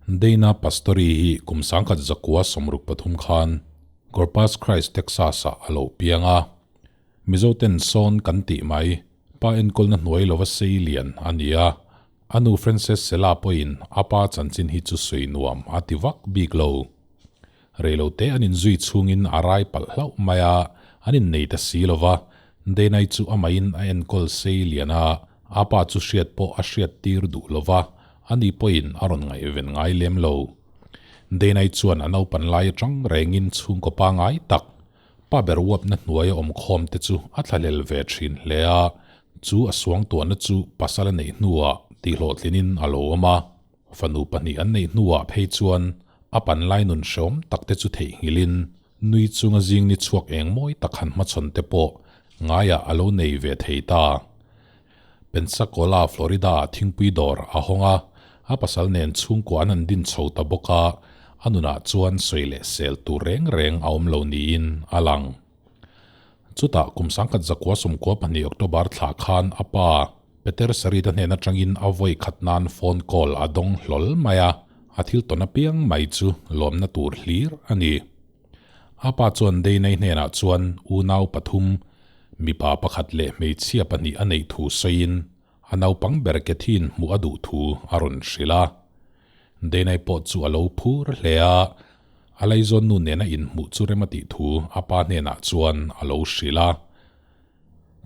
Dana Pastori hi kum 1963 khan Corpus Christ, Texas-ah a lo piang a. Mizo ten sawn kan tih mai, pa enkawlna hnuai lova sei lian a ni a. A nu Frances Sela pawhin a pa chanchin hi chu sawi nuam a ti vak bik lo. Reilote an inzui chhungin a rai palh hlauh mai a, an innei ta si lo va, Dana-i chu amahin a enkawl sei lian a, a pa chu hriat pawh a hriat tir duh lo va, ani pawhin a rawn ngaihven ngai lem lo. Dana-i chuan a naupan lai atang rengin chhungkaw pangai tak, pa ber uapna hnuaia awm khawm te chu a thlahlel ve thin hle a, chu a suangtuahna chu pasal a neih hnuah tihhlawhtlinin a lo awm a. Fanu pahnih an neih hnuah phei chuan a pan lai nun hreawm tak te chu theihnghilhin nui chunga zing ni chhuak eng mawi tak han hmachhawn te pawh ngaiah a lo nei ve thei ta. Pensacola, Florida-ah thingpui dawr a hawng a, a pasal nen chhungkua an han din chho ta bawk a, a nunah chuan sawi leh sel tur reng reng a awm lo niin a lang. Chutah kum 1992 October thla khan a pa, Peter Sarita hnen atangin a vawi khat nan phone call a dawng hlawl mai a, a thil tawn apiang mai chu lawmna tur hlir a ni. A pa chuan Deinei hnenah chuan unau pathum, mipa pakhat leh hmeichhia pahnih a neih thu sawiin a naupang ber Cathy-in hmuh a duh thu a rawn hrilh a. Deinei pawh chu a lo phur hle a, a laizawn nu nena inhmuh chu rem a tih thu a pa hnenah chuan a lo hrilh a.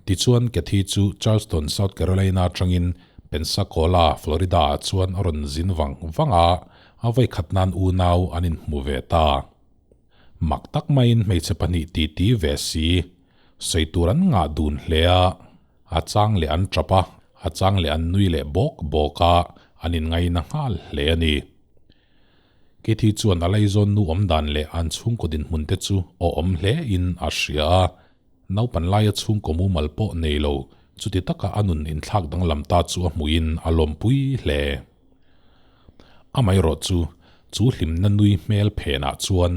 Tichuan, Kathy chu Charleston, South Carolina atangin Pensacola, Florida-ah chuan a rawn zin vang vang a, a vawikhat nan unau an inhmu ve ta. Mak tak maiin hmeichhe pahnih titi ve si, sawi tur an ngah dun hle a, a chang leh an tap a, a chang leh an nui leh bawk bawk a, an inngaina nghal hle a ni. Kathy chuan a laizawn nu awm dan leh an chhungkaw dinhmun te chu awhawm hle in a hria a, Naupan laia chhungkaw mumal pawh nei lo, chuti taka a nun inthlak danglam ta chu a hmuhin a lawmpui hle. Amaherawh chu, chu hlimna nui hmel phenah chuan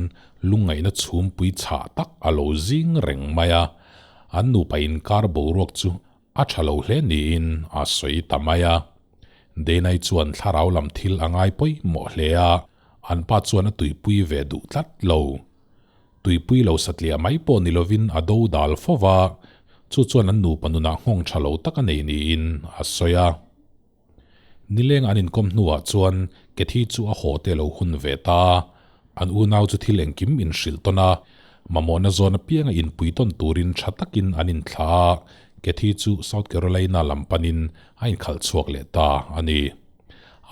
lungngaihna chhumpui chhah tak a lo zing reng mai a, an nupa inkar boruak chu a tha lo hle niin a sawi ta mai a. Deinai chuan thlarau lam thil a ngai pawimawh hle a, an pa chuan a tuipui ve duh tlat lo. Tuipui lo satliah mai pawh ni lovin a do dal fo va, chu chuan an nupa nunah nghawng tha lo tak a nei niin a sawi a. Nileng an inkawm hnuah chuan Kathy chu a haw te lo hun ve ta a, an unau chu thil engkim inhrilh tawn a, mamawhna zawn apianga inpui tawn turin tha takin an inthlah a, Kathy chu South Carolina lam panin a inkhalh chhuak leh ta a ni.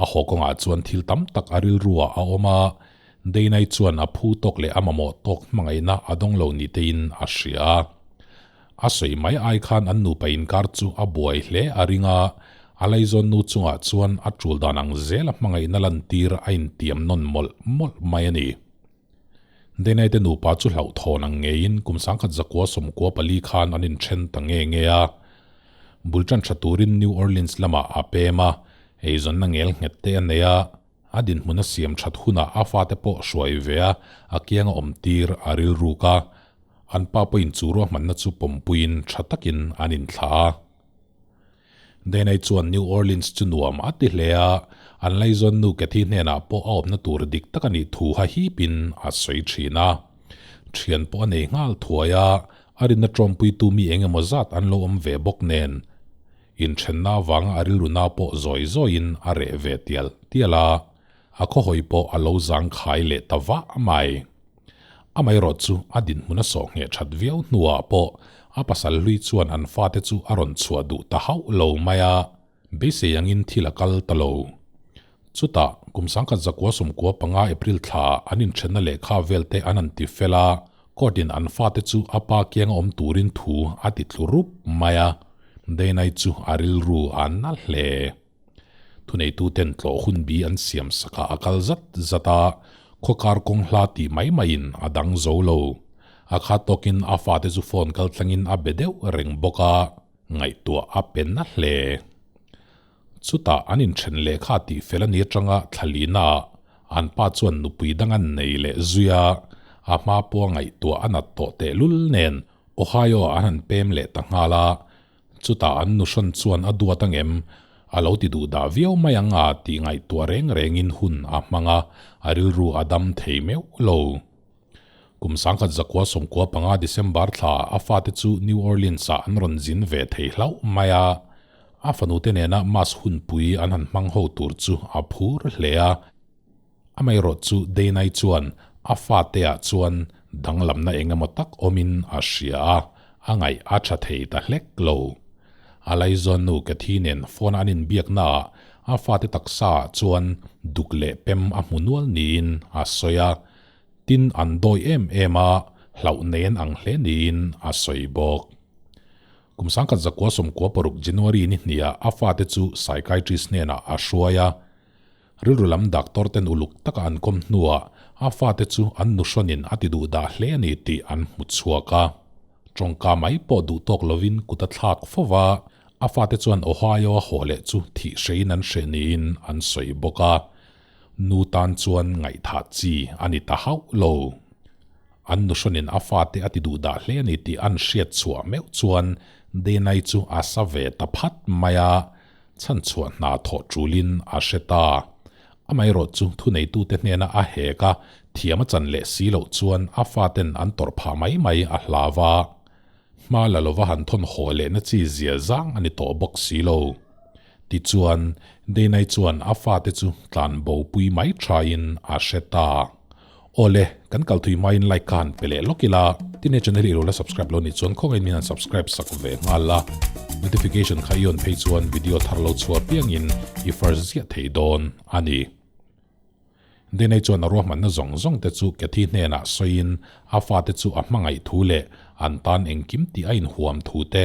A haw kawngah chuan thil tam tak a rilruah a awm a, Deinai chuan a phu tawk leh a mamawh tawk hmangaihna a dawng lo ni tein a hria a. A sawi mai ai khan an nupa inkar chu a buai hle a ring a, a laizawn nu chungah chuan a tul dan ang zela hmangaihna lantir a intiam nawn mawlh mawlh mai a ni. Deinai te nupa chu hlauhthawn ang ngeiin kum 1994 khan an inthen ta nge nge a. Bul tan tha turin New Orleans lamah a pem a, eizawnna ngel nghet te a nei a. A dinhmun a siam that hunah a fate pawh hruai ve a, a kianga awm tir a rilruk a. An pa pawhin chu ruahmanna chu pawmpuiin tha takin an inthlah a. Denai chuan New Orleans chu nuam a ti hle a, an laizawn nu Kathy hnenah pawh a awmna tur dik tak a nih thu ha hipin a sawi thin a. Thian pawh a nei nghal thuai a, a rinna tawmpuitu mi eng emaw zat an lo awm ve bawk nen. Inthenna avanga a rilruna pawh zawi zawiin a reh ve tial tial a, a khawhawi pawh a lo zangkhai leh ta vah mai. Amaherawh chu a dinhmun a sawh ngheh that viau hnuah pawh a pasal hlui chuan an fate chu a rawn chhuah duh ta hauh lo mai a, beisei angin thil a kal ta lo. Chutah, kum 1995 April thla an inthenna lehkha velte an han ti fel a, court-in an fate chu a pa kianga awm turin thu a ti tlu rup mai a, Deinai chu a rilru a na hle. Thuneituten tlawh hun bi an siam sakah a kal zat zat a, khawkar kawng hla tih mai maiin a dang zo lo. A khat tawkin a fate chu phone kal tlangin a be deuh reng bawk a, ngaihtuah a pe na hle. Chutah an inthen lehkha tih fel a ni atanga thlalina ah an pa chuan nupui dang an nei leh zui a, a hma pawha ngaihtuah a nat tawh tehlul nen Ohio ah an han pem leh ta nghal a, chutah an nuhrawn chuan a duat angem? A lo ti duh dah viau mai ang a tih ngaihtuah reng rengin hun a hmang a, a rilru a dam thei meuh lo. Kum 1995 December thla a fate chu New Orleans-ah an rawn zin ve thei hlauh mai a. A fanute nena Mass hunpui an han hmang ho tur chu a phur hle a. Amaherawh chu Deinai chuan a fate-ah chuan danglamna eng emaw tak awmin a hria a, a ngaih a tha thei ta hlek lo. A laizawnnu Kathy nen phone-a an inbiaknaah a fate taksaah chuan duk leh pem a hmu nual niin a sawi a, tin an dawi em em a, hlauh nei an ang hle niin a sawi bawk. Kum 1996 January ni hniah a fate chu psychiatrist hnenah a hruai a, Rilru lam doctor ten uluk taka an kawm hnuah a fate chu an nuhrawnin a ti duh dah hle a ni tih an hmu chhuak a. Tawngka mai pawh duh tawk lovin kut a thlak fo va, a fate chuan Ohio a haw leh chu thih hrein an hreh niin an sawi bawk a. Nu tan chuan ngaihthah chi a ni ta hauh lo. An nuhrawnin a fate a ti duh dah hle a ni tih an hriat chhuah meuh chuan Denai chu a sa ve ta phat mai a. Chhanchhuah hna thawh tulin a hre ta. Amaherawh chu thuneitute hnena a hek a, thiam a chan leh si loh chuan a faten an tawrh phah mai mai a hlau a. Hma la lova han thawn haw lehna chi zia zang a ni tawh bawk si lo. Tichuan, Deinai chuan a fate chu tlan bopui mai thain a hre ta. Awle, kan kal thui hmain like kha han pe leh lawk ila, tin he channel hi i lo la subscribe lo nih chuan khawngaih min han subscribe sak ve nghal la, notification kha i on phei chuan video thar lo chhuah piangin i first ziah thei dawn a ni. Denai chuan a ruahmanna zawng zawng te chu Cathy hnenah sawiin a fate chu a hmangaih thu leh an tan engkim tih a inhuam thu te,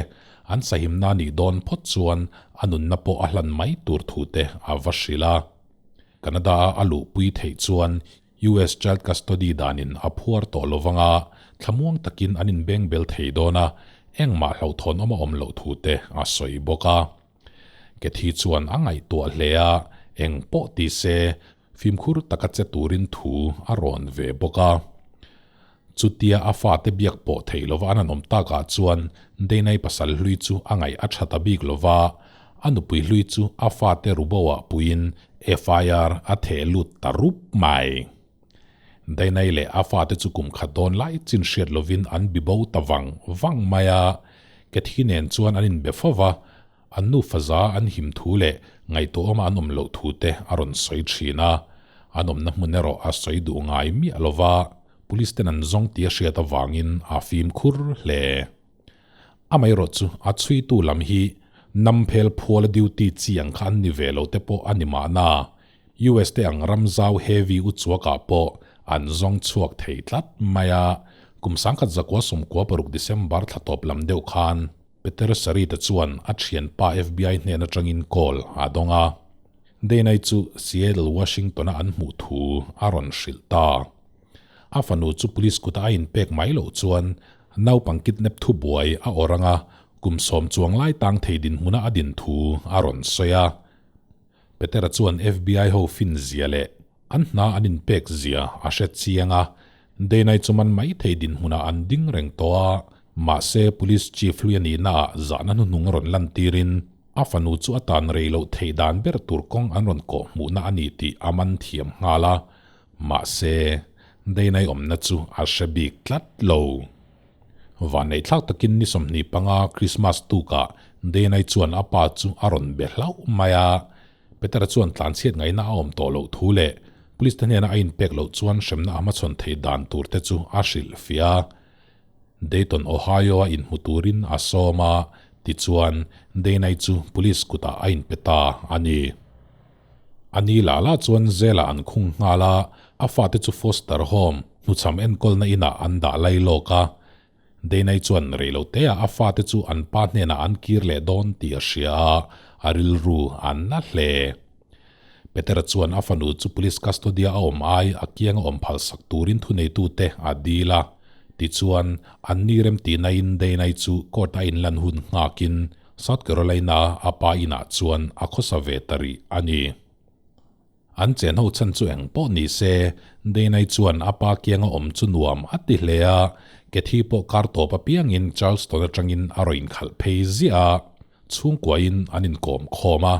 an sahimna nih dawn phawt chuan a nunna pawh a hlan mai tur thu te a va hrilh a. Canada-a a luhpui theih chuan US Child Custody danin a phuar tawh lo vang a, thlamuang takin an inbeng bel thei dawn a, engmah hlauhthawn awm a awm loh thu te a sawi bawk a. Cathy chuan a ngaihtuah hle a, eng pawh ti se, fimkhur taka che turin thu a rawn ve bawk a. Chutia a fate biak pawh theih lova an han awm takah chuan Deinai pasal hlui chu a ngaih a tha ta bik lova, a nupui hlui chu a fate ruboah puiin FIR a theh lut ta rup mai. Deinai leh a fate chu kum khat dawn lai chin hriat lovin an bibo ta vang vang mai a, Cathy nen chuan an inbe fo va, an nufa za an him thu leh ngaihtuahawma an awm loh thu te a rawn sawi thin a, an awmna hmun erawh a sawi duh ngai miah lo va, police ten an zawng tih a hriat avangin a fimkhur hle. Amaherawh chu a chhuitu lam hi Namphel phuala duty chi ang kha an ni ve lo te pawh a ni mahna, US te ang ram zau heavy uchuakah pawh an zawng chhuak thei tlat mai a, kum 1996 December thla tawp lam deuh khan, Peter Sarita chuan a thianpa FBI hnen atangin call a dawng a. Dana-i chu Seattle, Washington-a an hmuh thu a rawn hrilh ta. A fanu chu police kuta a inpek mai loh chuan naupang kidnap thubuai a awrh anga kum sawm chuang lai tang thei dinhmuna a din thu a rawn sawi a. Petera chuan FBI ho fin zia leh an hna an inpek zia a hre chiang a, Deinai chu man mai thei dinhmunah an ding reng tawh a, mahse Police Chief hlui a nihnaah zahna hnuhnung rawn lantirin a fanu chu a tan rei loh theih dan ber tur kawng an rawn kawh hmuhna a ni tih a man thiam nghal a, mahse Deinai awmna chu a hre bik tlat lo. Vanneih thlak takin ni 25 Krismas tukah Deinai chuan a pa chu a rawn be hlauh mai a, Petera chuan tlanchhiat ngaihna a awm tawh loh thu leh Police te hnena a inpek loh chuan hremna a hmachhawn theih dan tur te chu a hrilhfiah a. Dayton, Ohio a inhmu turin a sawm a, tichuan Deinai chu Police kutah a inpe ta a ni. A ni lah lah chuan Zela an khung nghal a, a fate chu foster home, hnuchham enkawlna inah an dah lai lawk a. Deinai chuan reiloteah a fate chu an pa hnenah an kir leh dawn tih a hria a, a rilru a na hle. Petera chuan a fanu chu police custody-a a awm ai a kianga awm phalsak turin thuneitute a dil a. Tichuan, an ni remtihnain Deinai chu court-a inlan hun nghakin South Carolina a pa inah chuan a khawsa ve ta rih a ni. An chen ho chhan chu eng pawh ni se, Deinai chuan a pa kianga awm chu nuam a ti hle a, Cathy pawh kar tawp apiangin Charleston atangin a rawn inkhalh phei ziah a, chhungkuain an inkawm khawm a.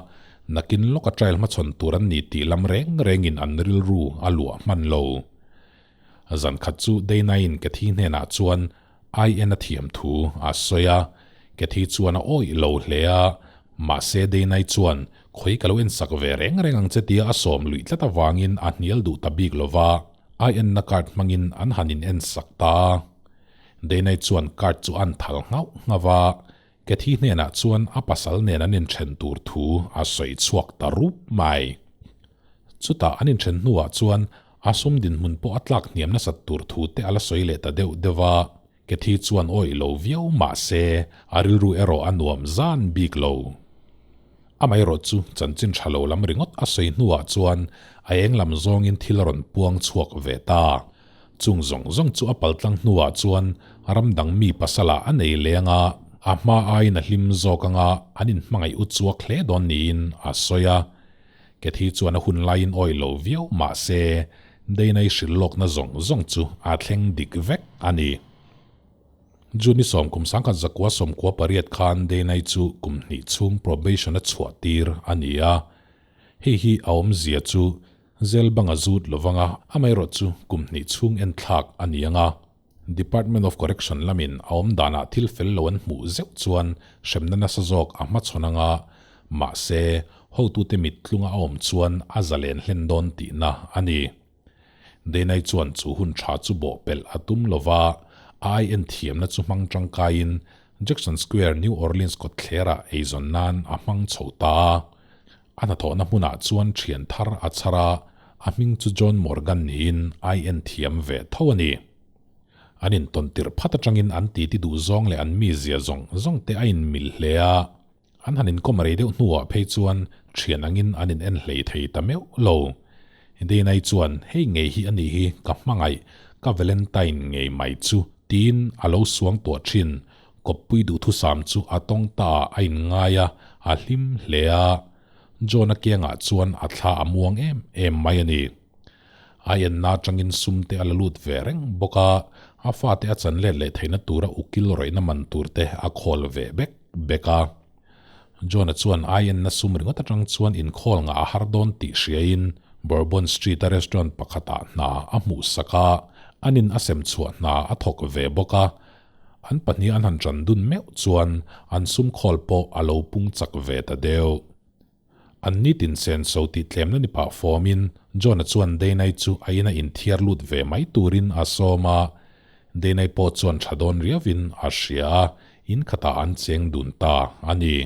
Nakin lawka trial hmachhawn tur an ni tih lam reng rengin an rilru a luah hman lo. Zan khat chu Dana-in Kathy hnenah chuan IN a thiam thu a sawi a, Kathy chuan a awih lo hle a, mahse Dana-i chuan khawi ka lo ensak ve reng reng ang che tia a sawm luih tlat avangin a hnial duh ta bik lo va, IN-na card hmangin an han in ensak ta a. Dana-i chuan card chu a an thal nghauh nghauh va, Kathy hnenah chuan a pasal nen an inthen tur thu a sawi chhuak ta rup mai. Chutah an inthen hnuah chuan a sum dinhmun pawh a tlak hniam nasat tur thu te a la sawi leh ta deuh deuh a, Kathy chuan awih lo viau mah se a rilru erawh a nuam zan bik lo. Amaherawh chu chanchin tha lo lam ringawt a sawi hnuah chuan a eng lam zawngin thil a rawn puang chhuak ve ta. Chung zawng zawng chu a paltlang hnuah chuan ram dang mi pasalah a nei leng a, a hma aiin a hlim zawk anga an inhmangaih u chuak hle dawn niin a sawi a. Kathy chuan a hun laiin awih lo viau mah se Dana-i hrilh lawkna zawng zawng chu a thleng dik vek a ni. June 1998 khan Dana-i chu kum hnih chhung probation a chhuah tir a ni a. Hei hi a awmzia chu Zel bang a zut lovang a, amaherawh chu kum hnih chhung en thlak a ni ang a. Department of Correction lamin a awm danah thil fel lo an hmuh zeuh chuan hremna nasa zawk a hmachhawn ang a, mahse, hotute mit tlunga a awm chuan a zalen hlen dawn tihna a ni. Denai chuan chu hun tha chu bawhpelh a tum lova, a ai en thiamna chu hmang tangkaiin Jackson Square, New Orleans kawtthlerah eizawn nan a hmang chho ta a. A hnathawhna hmunah chuan thian thar a chhar a, a hming chu John Morgan niin ai en thiam ve tho a ni. An intawn tirh phat atangin an titi duh zawng leh an mizia zawng zawng te a inmil hle a, an han inkawm rei deuh hnuah phei chuan thian angin an in en hlei thei ta meuh lo. Dana-i chuan hei ngei hi a nih hi ka hmangaih, ka Valentine ngei mai chu tiin a lo suang tuah thin. Kawppui duhthusam chu a tawng ta a inngai a, a hlim hle a. John-a kiangah chuan a thla a muang em em mai a ni. A enna atangin sum te a la lut ve reng bawk a, a fate a chan let leh theihna tura ukil rawihna man tur te a khawl ve bek bek a. John-a chuan a enna sum ringawt atang chuan inkhawl ngah a har dawn tih hriain Bourbon Street-a restaurant pakhatah hna a hmuhsak a, anin a sem chhuah hna a thawk ve bawk a. An pahnih an han ṭan dun meuh chuan an sum khawl pawh a lo pung chak ve ta deuh. An nitin sen so tih tlemna ni pah fawmin John-a chuan Dana-i chu a ina inthiar lut ve mai turin a sawm a. Dana-i pawh chuan ṭha dawn riauvin a hria a, in khatah an cheng dun ta a ni.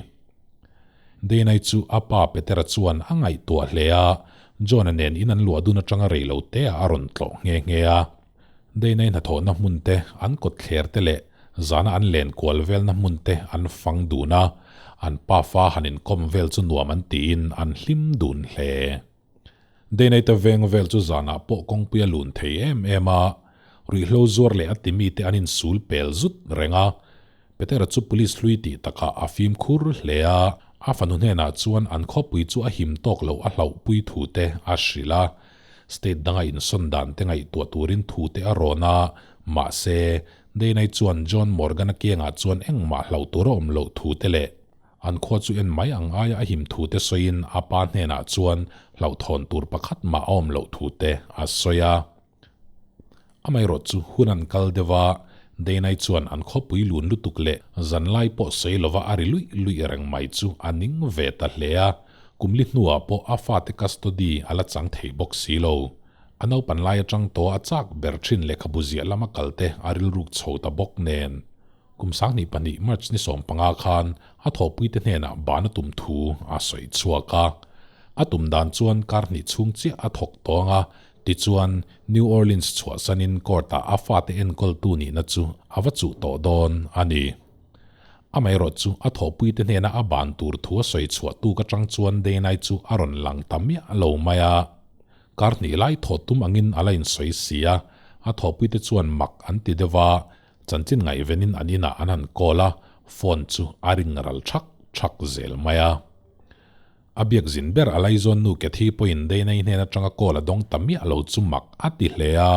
Dana-i chu a pa Petera chuan a ngaihtuah hle a, John-a nen in an luah dun aṭanga rei lo teah a rawn tlawh nghe nghe a. Deinai hnathawhna hmun te, an kawtthler te leh zana an len kual velna hmun te an fang dun a, an pafa han inkawm vel chu nuam an tiin an hlim dun hle. Deinai te veng vel chu zanah pawh kawngpui a lun thei em em a, ruihhlo zuar leh a timi te an insul pel zut reng a, Petera chu police hlui tih takah a fimkhur hle a, a fanu hnenah chuan an khawpui chu a him tawk loh a hlauhpui thu te a hrilh a. State danga insawn dan te ngaihtuah turin thu te a rawn a, mahse, Dana-i chuan John Morgan-a kiangah chuan engmah hlauh tur a awm loh thu te leh an khua chu en mai ang aia a him thu te sawiin a pa hnenah chuan hlauhthawn tur pakhat mah a awm loh thu te a sawi a. Amaherawh chu hun an kal deuh a, Dana-i chuan an khawpui lun lutuk leh zanlai pawh sawi lova a ri luih luih reng mai chu a ning ve ta hle a, kum li hnuah pawh a fate custody a la chang thei bawk si lo. A naupan lai atang tawh a chak ber thin lehkhabu ziah lama kalte a rilruk chho ta bawk nen. Kum 2002 March ni 15 khan a thawhpuite hnenah ban a tum thu a sawi chhuak a. A tum dan chuan kar hnih chhung chiah a thawk tawng a, Tichuan, New Orleans chhuahsanin court-ah a fate enkawltu nihna chu a va chuh tawh dawn a ni. Amaherawh chu a thawhpuite hnena a ban tur thu a sawi chhuah tuk atang chuan Dana-i chu a rawn lang ta miah lo mai a. Kar hnih lai thawh tum angin a la insawi si a, a thawhpuite chuan mak an ti deuh a, chanchin ngaihvenin an inah an han call a, phone chu a ring ral thak thak zel mai a. A biak zin ber a laizawn nu Cathy pawhin Dana-i hnen atanga call a dawng ta miah lo chu mak a ti hle a.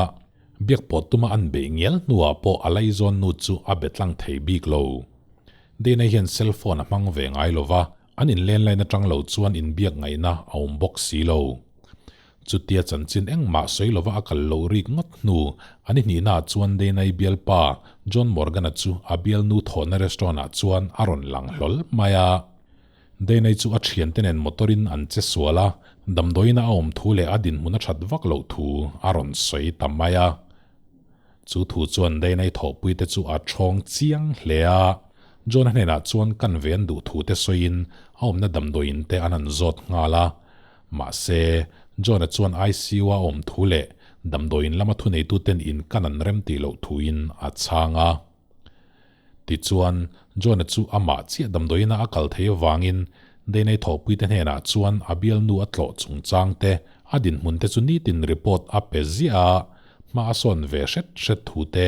Biak pawh tuma an beih ngial hnuah pawh a laizawn nu chu a be tlang thei bik lo. Dana-i hian cell phone a hmang ve ngai lo va. An inlen line atang lo chuan inbiak ngaihna a awm bawk si lo. Chutia chanchin engmah sawi lova a kal loh rik ngawt hnu, a ni hnihnaah chuan Dana-i bialpa John Morgan-a chu a bialnu thawhna restaurant-ah chuan a rawn lang hlawl mai a. Dana-i chu a thiante nen motor-in an che sual a, damdawiina a awm thu leh a dinhmun a that vak loh thu a rawn sawi ta mai a. Chu thu chuan Dana-i thawhpuite chu a thawng chiang hle a. John-a hnenah chuan kan ve an duh thu te sawiin a awmna damdawiin te an han zawt nghal a. Mahse, John-a chuan ICU a awm thu leh damdawiin lama thuneituten in kan an rem tih loh thuin a chhang a. Tichuan, John-a chu amah chiah damdawiina a kal thei avangin Dana-i thawhpuite hnenah chuan a bialnu a tlawh chungchang te, a dinhmun te chu nitin report a pe ziah a, hma a sawn ve hret hret thu te,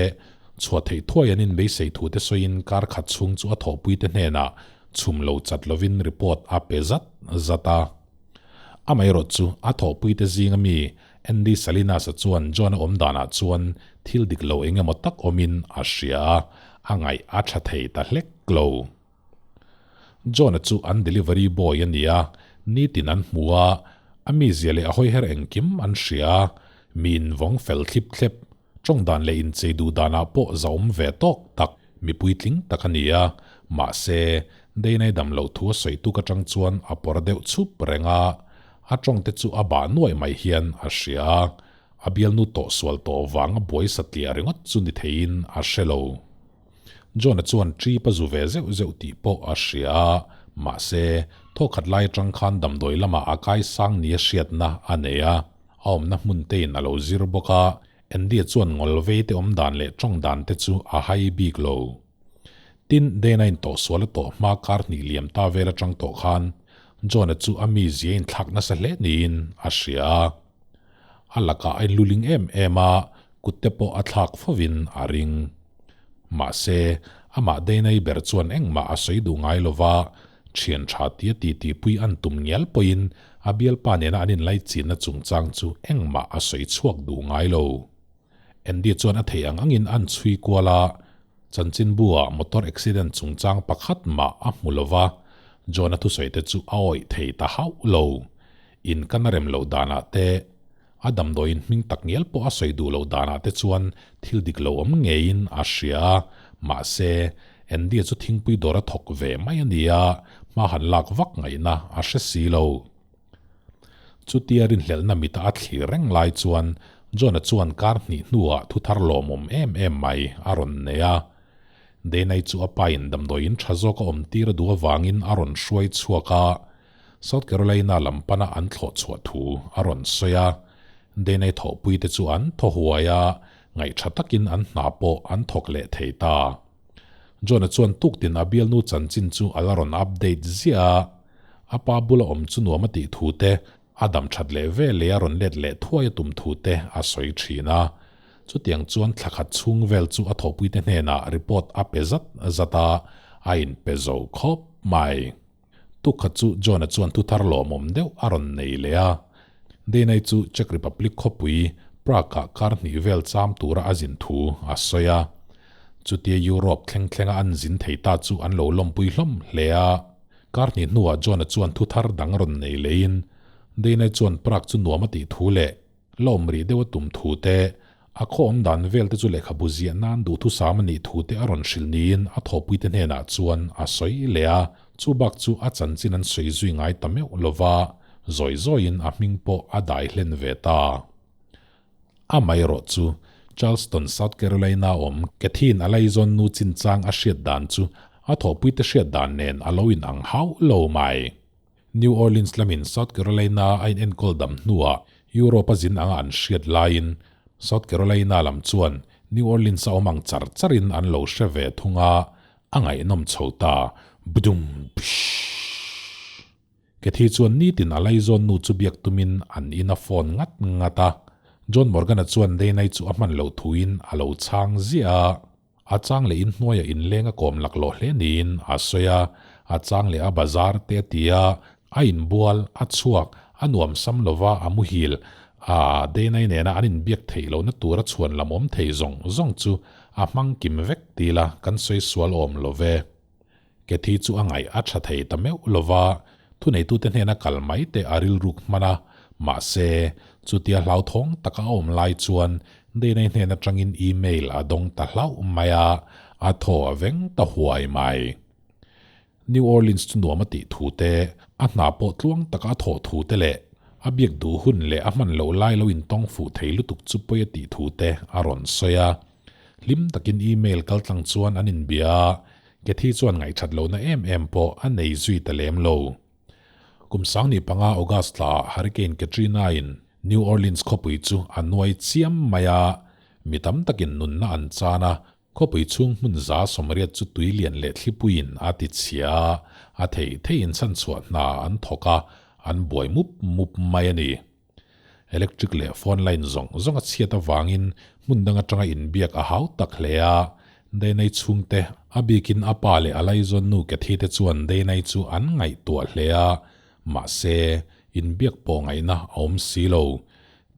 chhuah theih thuai an inbeisei thu te sawiin kar khat chhung chu a thawhpuite hnenah chhum lo chat lovin report a pe zat zat a. Amaherawh chu a thawhpuite zinga mi Andy Salinas-a chuan John-a awm danah chuan thil dik lo eng emaw tak awmin a hria a, a ngaih a tha thei ta hlek lo. John-a chu an delivery boy a ni a, nitin an hmu a, a mizia leh a hawiher engkim an hria a, mi invawng fel thlip thlep, tawng dan leh inchei duh danah pawh zahawm ve tawk tak mi puitling tak a ni a, mahse, Dana-i dam loh thu a sawi tuk atang chuan a pawr deuh chhup reng a, a tawng te chu a bah nuaih mai hian a hria a, a bialnu tawh sual tawh vang a buai satliah ringawt chu ni theiin a hre lo. John-a chuan trip a zu ve zeuh zeuh tih pawh a hria a, mahse, thawkhat lai atang khan damdawi lamah a kai sang nia hriatna a nei a, a awmna hmun tein a lo zir bawk a, Andy-a chuan ngawlvei te awm dan leh tawng dan te chu a hai bik lo. Tin, Dana in tawhsual a tawh hma kar hnih liam ta vel atang tawh khan John-a chu a mizia inthlak nasa hle niin a hria a. A lakah a inluling em em a, kut te pawh a thlak fovin a ring. Mahse, amah Dana-i ber chuan engmah a sawi duh ngai lova, thian tha tia titipui an tum ngial pawhin a bialpa nena an inlaichinna chungchang chu engmah a sawi chhuak duh ngai lo. Andy chuan a theih ang angin an chhui kual a, chanchinbu ah motor accident chungchang pakhat mah a hmu lo va, John-a thusawi te chu a awih thei ta hauh lo. In kan a rem loh danah te, a damdawiin hming tak ngial pawh a sawi duh loh danah te chuan thil dik lo awm ngeiin a hria a, mahse, Andy-a chu thingpui dawr a thawk ve mai a ni a, hma han lak vak ngaihna a hre si lo. Chutia rinhlelhna mita a thlir reng lai chuan John-a chuan kar hnih hnuah thu thar lawmawm em em mai a rawn nei a. Dana-i chu a pain damdawiin tha zawk a awm tir a duh avangin a rawn hruai chhuak a, South Carolina lam pana an thlawh chhuah thu a rawn sawi a. Dana-i thawhpuite chu an thaw huai a, ngaihṭha takin an hna pawh an thawk leh thei ta. John-a chuan tuktin a bialnu chanchin chu a la rawn update ziah a, a pa bula awm chu nuam a tih thu te, a dam that leh ve leh a rawn let leh thuai a tum thu te a sawi thin a. Chutiang chuan thla khat chhung vel chu a thawhpuite hnenah report a pe zat zat a, a inpe zo khawp mai. Tukkhat chu John-a chuan thuthar lawmawm deuh a rawn nei leh a. Dana-i chu Czech Republic khawpui Prague-ah kar hnih vel cham tura a zin thu a sawi a. Chutia Europe thleng thlenga an zin thei ta chu an lo lawmpui hlawm hle a. Kar hnih hnuah John-a chuan thuthar dang rawn nei leiin Dana-i chuan Prague chu nuam a tih thu leh La awm rih deuh a tum thu te, a khaw awm dan vel te chu lehkhabu ziah nan duhthusam a nih thu te a rawn hrilh niin a thawhpuite hnenah chuan a sawi leh a, chu bak chu a chanchin an sawi zui ngai ta meuh lo va, zawi zawiin a hming pawh a dai hlen ve ta. Amaherawh chu, Charleston, South Carolina awm Kathy-in a laizawn nu chinchang a hriat dan chu a thawhpuite hriat dan nen a lo inang hauh lo mai. New Orleans lamin South Carolina a inenkawl dam hnuah Europe a zin anga an hriat laiin South Carolina lam chuan New Orleans a awm ang char charin an lo hre ve thung a, a ngaihnawm chho ta. Bdum bshh. Kathy chuan nitin a laizawn nu chu biak tumin an in a phone ngat ngat a. John Morgan-a chuan Dana-i chu a hman loh thuin a lo chhang ziah a. A chang leh inhnuaia inleng a kawm laklawh hle niin a sawi a, a chang leh a bazar te a ti a, a inbual, a chhuak, a nuam sam lova a muhil, a Dana-i nena an inbiak theih lohna tura chhuan lam awm thei zawng zawng chu a hmang kim vek tila kan sawi sual awm lo ve. Kathy chu a ngaih a tha thei ta meuh lo va, thuneitute hnena kal mai te a rilruk hman a, mahse, chutia hlauthawng taka a awm lai chuan Dana-i hnen atangin email a dawng ta hlauh mai a, a thaw a veng ta huai mai. New Orleans chu nuam a tih thu te, a hna pawh tluang taka a thawh thu te leh a biak duh hun leh a hman loh lai lo intawng fuh thei lutuk chu pawi a tih thu te a rawn sawi a. Hlim takin email kaltlang chuan an inbia a, Kathy chuan ngaihthat lohna em em pawh a nei zui ta lem lo. Kum sangni panga August tlaah Hurricane Katrina-in New Orleans khawpui chu a nuai chiam mai a, mi tam takin nunna an chan a, Khawpui chhung hmun 180 chu tui lian leh thlipuiin a ti chhia a, a thei theiin chhanchhuah hna an thawk a, an buai mup mup mai a ni. Electric leh phone line zawng zawng a chhiat avangin hmun dang atanga inbiak a hau tak hle a, Dainai chhungte, a bikin a pa leh a laizawn nu Kathy te chuan Dainai chu an ngaihtuah hle a, mahse, inbiak pawh ngaihna a awm si lo.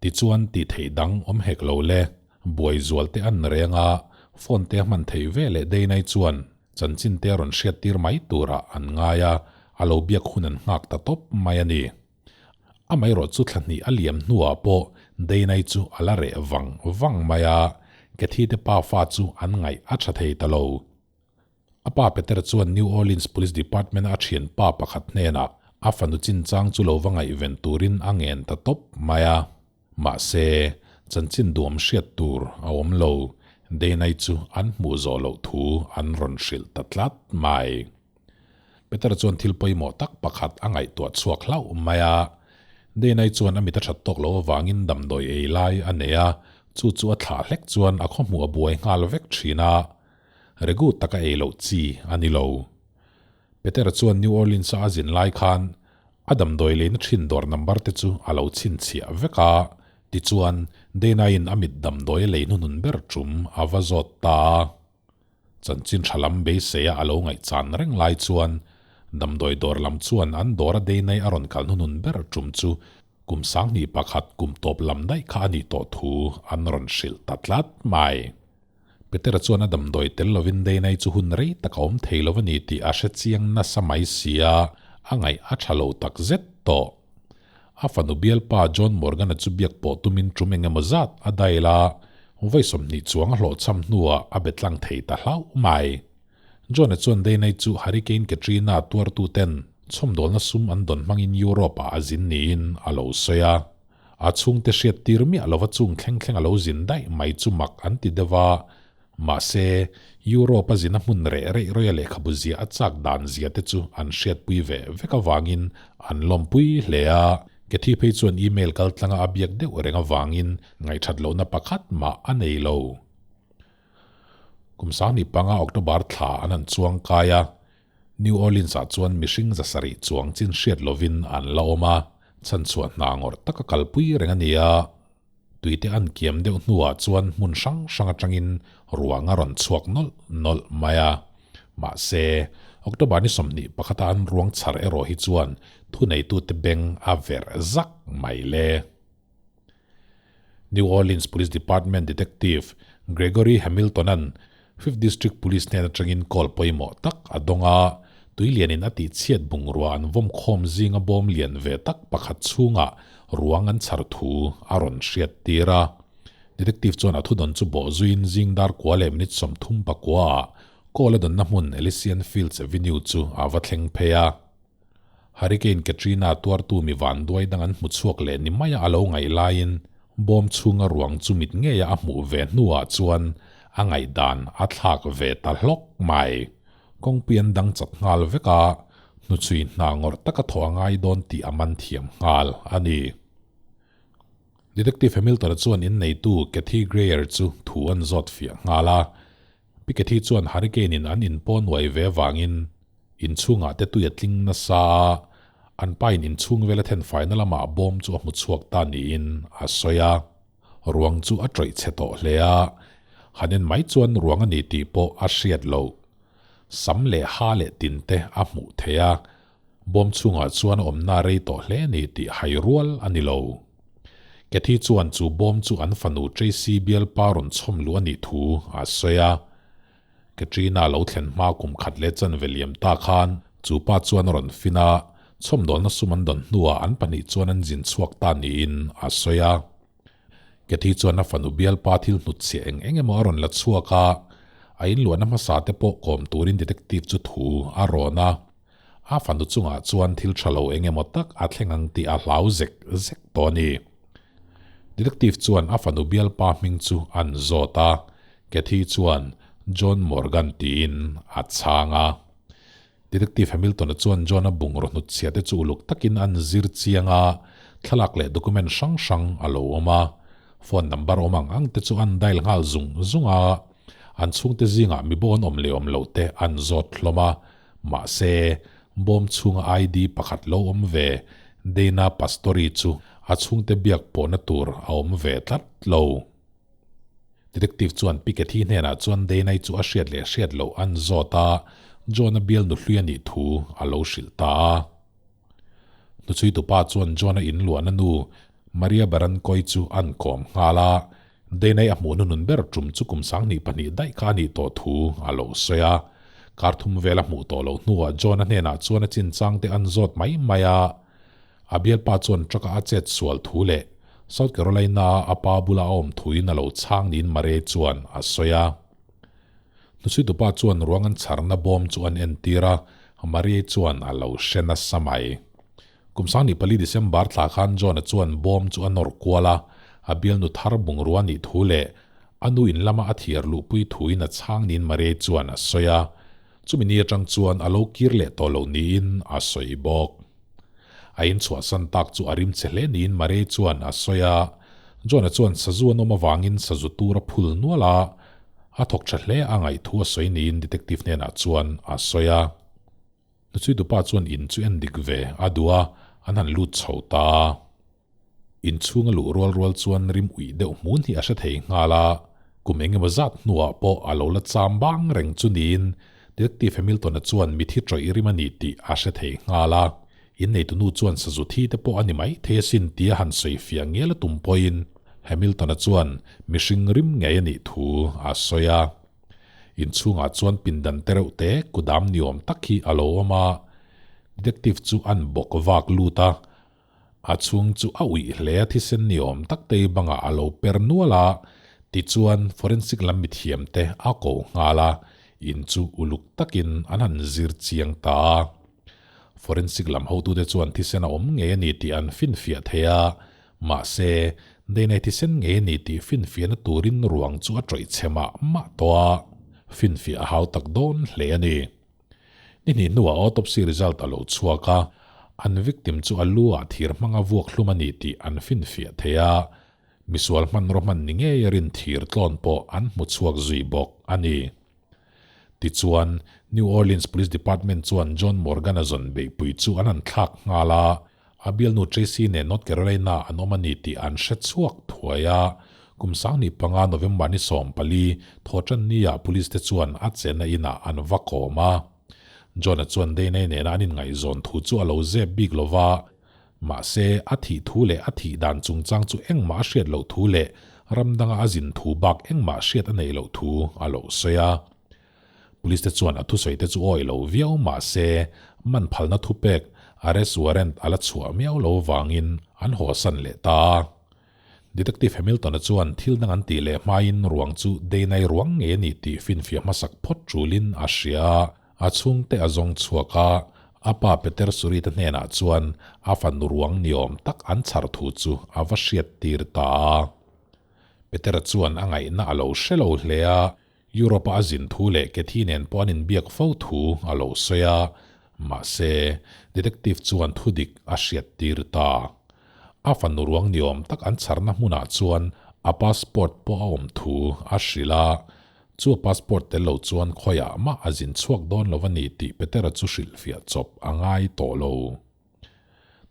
Tichuan tih theih dang awm hek lo le. Buai zual te an reng a, phone te a hman theih ve leh Dainai chuan chanchin te a rawn hriat tir mai turah an ngai a, a lo biak hun an nghak ta tawp mai a ni. Amaherawh chu thla hnih a liam hnuah pawh Dainai chu a la reh vang vang mai a, Kathy te pa fa chu an ngaih a tha thei ta lo. A pa Peter chuan New Orleans Police Department-a a thianpa pakhat hnenah a fanu chinchang chu lo va ngaihven turin a ngen ta tawp mai a. Mahse, chanchin duam hriat tur a awm lo, Dana-i chu an hmuh zawh loh thu an rawn hrilh ta tlat mai. Peter chuan thil pawimawh tak pakhat a ngaihtuah chhuak hlauh mai a. Dana-i chuan a mit a that tawk loh avangin damdawi ei lai a nei a, chu chu a thlah hlek chuan a khawhmuh a buai nghal vek thin a. Regu taka ei loh chi a ni lo. Peter chuan New Orleans-a a zin lai khan a damdawi leina thin dawr number te chu a lo chhinchhiah vek a, tichuan Dana-in a mit damdawi a lei hnuhnun ber tum a va zawt ta a. Chanchin tha lam beiseia a lo ngaihchan reng lai chuan damdawi dawr lam chuan an dawra Dana-i a rawn kal hnuhnun ber tum chu kum 2001 kum tawp lam daih kha a nih tawh thu an rawn hrilh ta tlat mai. Petera chuan a damdawi tel lovin Dana-i chu hun rei tak a awm thei lo a ni tih a hre chiang nasa mai si a, a ngaih a tha lo tak zet tawh. A fanu bialpa John Morgan-a chu biak pawh tumin tum eng emaw zat a dail a, vawi 20 chuang a hlawhchham hnuah a be tlang thei ta hlauh mai. John-a chuan Dana-i chu Hurricane Katrina tuartuten chhawmdawlna sum an dawn hmangin Europe-ah a zin niin a lo sawi a. A chhungte hriat tir miah lova chung thleng thleng a lo zin daih mai chu mak an ti deuh a, mahse, Europe a zin a hmun reh reih rawih a lehkhabu zia a chak dan zia te chu an hriatpui ve vek avangin an lawmpui hle a. Kathy phei chuan email kal tlanga a biak deuh reng avangin ngaihthat lohna pakhat mah a nei lo. Kum 2005 October thla an han chuang kai a. New Orleans-ah chuan mihring 700 chuang chin hriat lovin an la awm a, chhanchhuah hna ngawrh taka kalpui reng a ni a. Tuite an kiam deuh hnuah chuan hmun hrang hrang atangin ruang a rawn chhuak nawlh nawlh mai a. Mahse, October ni 21 a an ruang chhar erawh hi chuan thuneitute beng a verh zak mai le. New Orleans Police Department Detective Gregory Hamilton-a'n Fifth District Police hnen atangin call pawimawh tak a dawng a, tui lianin a tihchhiat bungrua an vawm khawm zinga bawm lian ve tak pakhat chhungah ruang an chhar thu a rawn hriat tir a. Detective chuan a thudawn chu bawh zuiin zing dar kua leh minute 39 ah call a dawnna hmun Elysian Fields Avenue chu a va thleng phei a. Hurricane Katrina tuartu mi vanduai dang an hmu chhuak leh ni maia a lo ngaih laiin bawm chhunga ruang chu mit ngeia a hmuh ve hnuah chuan a ngaihdan a thlak ve ta hlawk mai. Kawngpui an dang chat nghal vek a, hnuchhui hna ngawrh taka thawh a ngai dawn tih a man thiam nghal a ni. Detective Hamilton-a chuan inneitu Kathy Greyer chu thu an zawt fiah nghal a. Pi Kathy chuan Hurricane-in an inpaw nuai ve avangin inchhungah te tui a tling nasa a, an pain inchhung vela thenfaina lamah bawm chu a hmu chhuak ta niin a sawi a. Ruang chu a tawih chhe tawh hle a, han en mai chuan ruang a ni tih pawh a hriat loh. Sam leh ha leh tin te a hmuh theih a, bawm chhungah chuan a awmna rei tawh hle a ni tih hai rual a ni lo. Kathy chuan chu bawm chu an fanu Tracy bialpa rawn chhawm luh a nih thu a sawi a. Katrina lo thlen hma kum khat leh chanve liam ta khan chu pa chuan a rawn fin a, chhawmdawlna sum an dawn hnuah an pahnih chuan an zin chhuak ta niin a sawi a. Kathy chuan a fanu bialpa thil hnutchhiah eng eng emaw a rawn la chhuak a, a inluahna hmasa te pawh kawm turin detective chu thu a rawn a. A fanu chungah chuan thil tha lo eng emaw tak a thleng ang tih a hlau zek zek tawh a ni. Detective chuan a fanu bialpa hming chu an zawt a, Kathy chuan John Morgan tiin a chhang a. Detective Hamilton-a chuan John-a bungraw hnutchhiah te chu uluk takin an zir chiang a, thlalak leh document hrang hrang a lo awm a. Phone number awm ang ang te chu an dial nghal zung zung a, an chhungte zingah mi bawn awm leh awm loh te an zawt hlawm a. Mahse, bawm chhunga ID pakhat lo awm ve Dana Pastori chu a chhungte biak pawhna tur a awm ve tlat lo. Detective chuan Pi Kathy hnenah chuan Dana-i chu a hriat leh hriat loh an zawt a, John-a bial nuhlui a nih thu a lo hrilh ta a. Hnuchhuitupa chuan John-a inluahna nu Maria Barancoy chu an kawm nghal a, Dana-i a hmuh hnunun ber tum chu kum 22 daih kha a nih tawh thu a lo sawi a. Kar thum vel a hmuh tawh loh hnuah John-a hnenah chuan a chinchang te an zawt mai mai a. A bialpa chuan truck-a a chet sual thu leh South Carolina-a a pa bula a awm thuin a lo chhang niin Murray chuan a sawi a. Hnuchhuitupa chuan ruang an chharna bawm chu an entir a, Murray chuan a lo hre nasa mai. Kum 24 December thla khan John-a chuan bawm chu a nawr kual a, a bialnu thar bungrua nih thu leh a nu in lama a thiar luhpui thuin a chhang niin Murray chuan a sawi a. Chumi ni atang chuan a lo kir leh tawh lo niin a sawi bawk. A inchhuahsan tak chu a rim che hle niin Murray chuan a sawi a. John-a chuan sazu an awm avangin sazu tur a phul nual a, a thawk tha hle a ngaih thu a sawi niin detective hnenah chuan a sawi a. Hnuchhuitupa chuan in chu en dik ve a duh a, an han lut chho ta a. In chhunga luh rual rual chuan rim uih deuh hmun hi a hre thei nghal a, kum eng emaw zat hnuah pawh a lo la cham bang reng chu niin Detective Hamilton-a chuan mithi tawih rim a ni tih a hre thei nghal a. Inneitu nu chuan sazu thi te pawh a ni mai thei asin tia han sawi fiah ngial a tum pawhin Hamilton-a chuan mihring rim ngei a nih thu a sawi a. Inchhungah chuan pindan te reuh te kudam ni awm tak hi a lo awm a, Detective chu an bawk vak lut a, A chhung chu a uih hle a thisen ni awm tak te bangah a lo per nual a, tichuan forensic lam mithiam te a ko nghal a, in chu uluk takin an han zir chiang ta a. Forensic lam hotute chuan thisen a awm ngei a ni tih an finfiah thei a, mahse Deinai thisen ngei a ni tih finfiahna turin ruang chu a tawih chhe mah mah tawh a, finfiah a hau tak dawn hle a ni. Ni hnih hnuah autopsy result a lo chhuak a, an victim chu a lu ah thir hmanga vuak hlum a ni tih an finfiah thei a, misual hmanraw hman ni ngei a rin thir tlawn pawh an hmu chhuak zui bawk a ni. Tichuan, New Orleans Police Department chuan John Morgan-a zawn beihpui chu an han thlak nghal a, A bialnu Tracy nen North Carolina an awm a ni tih an hre chhuak thuai a. Kum 25 November ni 14 thawhṭan nia police te chuan a chenna inah an va kawm a. John-a chuan Dana-i nena an inngaihzawn thu chu a lo zep bik lo va, mahse a thih thu leh a thih dan chungchang chu engmah a hriat loh thu leh ram danga a zin thu bak engmah hriat a neih loh thu a lo sawi a. Police te chuan a thusawi te chu awih lo viau mah se, man phalna thupek, arrest warrant, a la chhuah miau lo vangin an hawsan leh ta a. Detective Hamilton-a chuan thil dang an tih leh hmain ruang chu Dana-i ruang ngei a ni tih finfiah hmasak phawt tulin a hria a, a chhungte a zawng chhuak a, a pa Peter Surita hnenah chuan a fanu ruang niawm tak an chhar thu chu a va hriattir ta a. Peter-a chuan a ngaihna a lo hre lo hle a, Europe-a a zin thu leh Kathy nen pawh an inbiak fo thu a lo sawi a, mahse, detective chuan thudik a hriattir ta. A fanu ruang ni awm tak an chharna hmunah chuan a passport pawh a awm thu a hrilh a, chu a passport tel lo chuan khawiah mah a zin chhuak dawn lo a ni tih Petera chu hrilhfiah chawp a ngai tawh lo.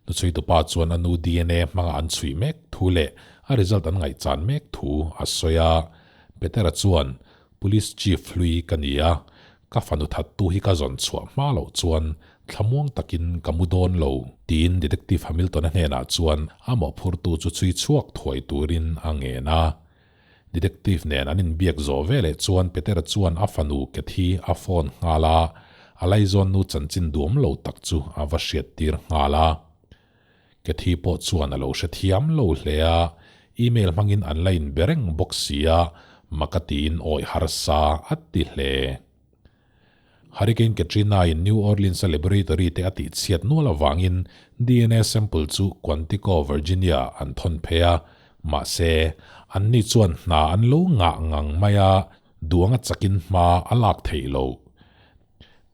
Hnuchhuitupa chuan a nu DNA hmanga an chhui mek thu leh a result an ngaihchan mek thu a sawi a. Petera chuan, Police Chief hlui ka ni a, ka fanu thattu hi ka zawn chhuah hma loh chuan thlamuang takin ka mu dawn lo, tiin Detective Hamilton-a hnenah chuan a mawhphurtu chu chhui chhuak thuai turin a ngen a. Detective nen an inbiak zawh veleh chuan Petera chuan a fanu Cathy a phone nghal a, a laizawn nu chanchin duam lo tak chu a va hriattir nghal a. Cathy pawh chuan a lo hrethiam lo hle a, email hmangin an la inbe reng bawk si a, mak a tiin awih harsa a ti hle. Hurricane Katrina in New Orleans a laboratory te a tihchhiat nual avangin DNA sample chu Quantico, Virginia an thawn phei a, mahse, anni chuan hna an lo ngah ngang mai a, duanga chakin hma a lak theih loh.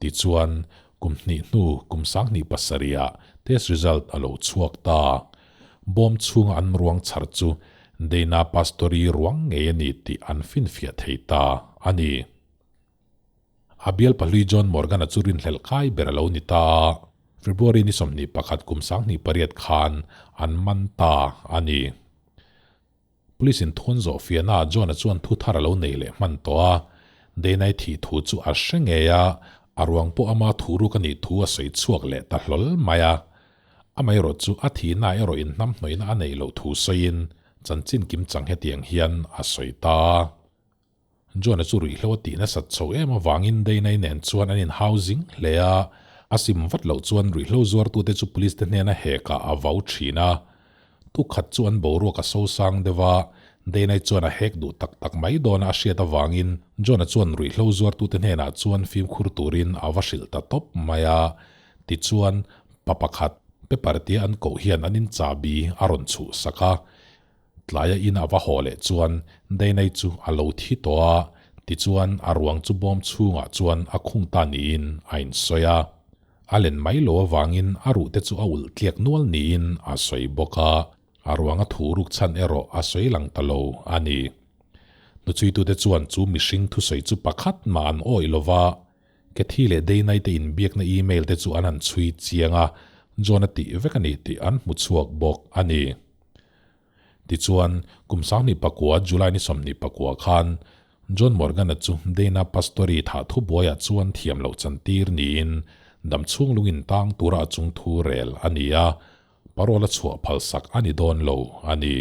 Tichuan, kum hnih hnu kum sanghnih pasarihah test result a lo chhuak ta. Bawm chhunga an ruang chhar chu Dana Pastori ruang ngei a ni tih an finfiah thei ta a ni. A bial pahlui John Morgan-a chu rinhlelh kai ber a lo ni ta a, February ni 21 kum 28 khan an man ta a ni. Police in thun zawh fiahnaah John-a chuan thu thar a lo nei leh hman tawh a, Dana-i thih thu chu a hre ngei a, a ruang pawh ama thu ruk a nih thu a sawi chhuak leh ta hlawl mai a. Amaherawh chu a thihna erawh inhnamhnawihna a neih loh thu sawiin chanchin kimchang hetiang hian a sawi ta a. John-a chu ruihhlo a tih nasat chho em avangin Dana-i nen chuan an inhau zing hle a, a sim vat loh chuan ruihhlo zuartute chu police te hnena hekah a vau thin a. Tukhat chu an boruak a sosang deuh a, Dana-i chuan a hek duh tak tak mai dawna a hriat avangin John-a chuan ruihhlo zuartute hnenah chuan fimkhur turin a va hrilh ta tawp mai a. Tichuan, pa pakhat, paper tia an koh hian an inchahbi a rawn chhuhsak a. Tlaia in a va haw leh chuan Deinai chu a lo thi tawh a, tichuan a ruang chu bawm chhungah chuan a khung ta niin a insawi a. A len mai lo avangin a ruh te chu a ulh tliak nual niin a sawi bawk a, a ruang a thu ruk chhan erawh a sawi lang ta lo a ni. Hnuchuitute chuan chu mihring thusawi chu pakhat mah an awih lo va, Cathy leh Deinai te inbiakna email te chu an han chhui chiang a, John a tih vek a ni tih an hmu chhuak bawk a ni. Tichuan, kum 2009 July ni 24 khan John Morgan-a chu Dana Pastori thah thubuaiah chuan thiam loh chantir niin damchhung lungin tang tura a chung thu rel a ni a, parole a chhuah phalsak a ni dawn lo a ni.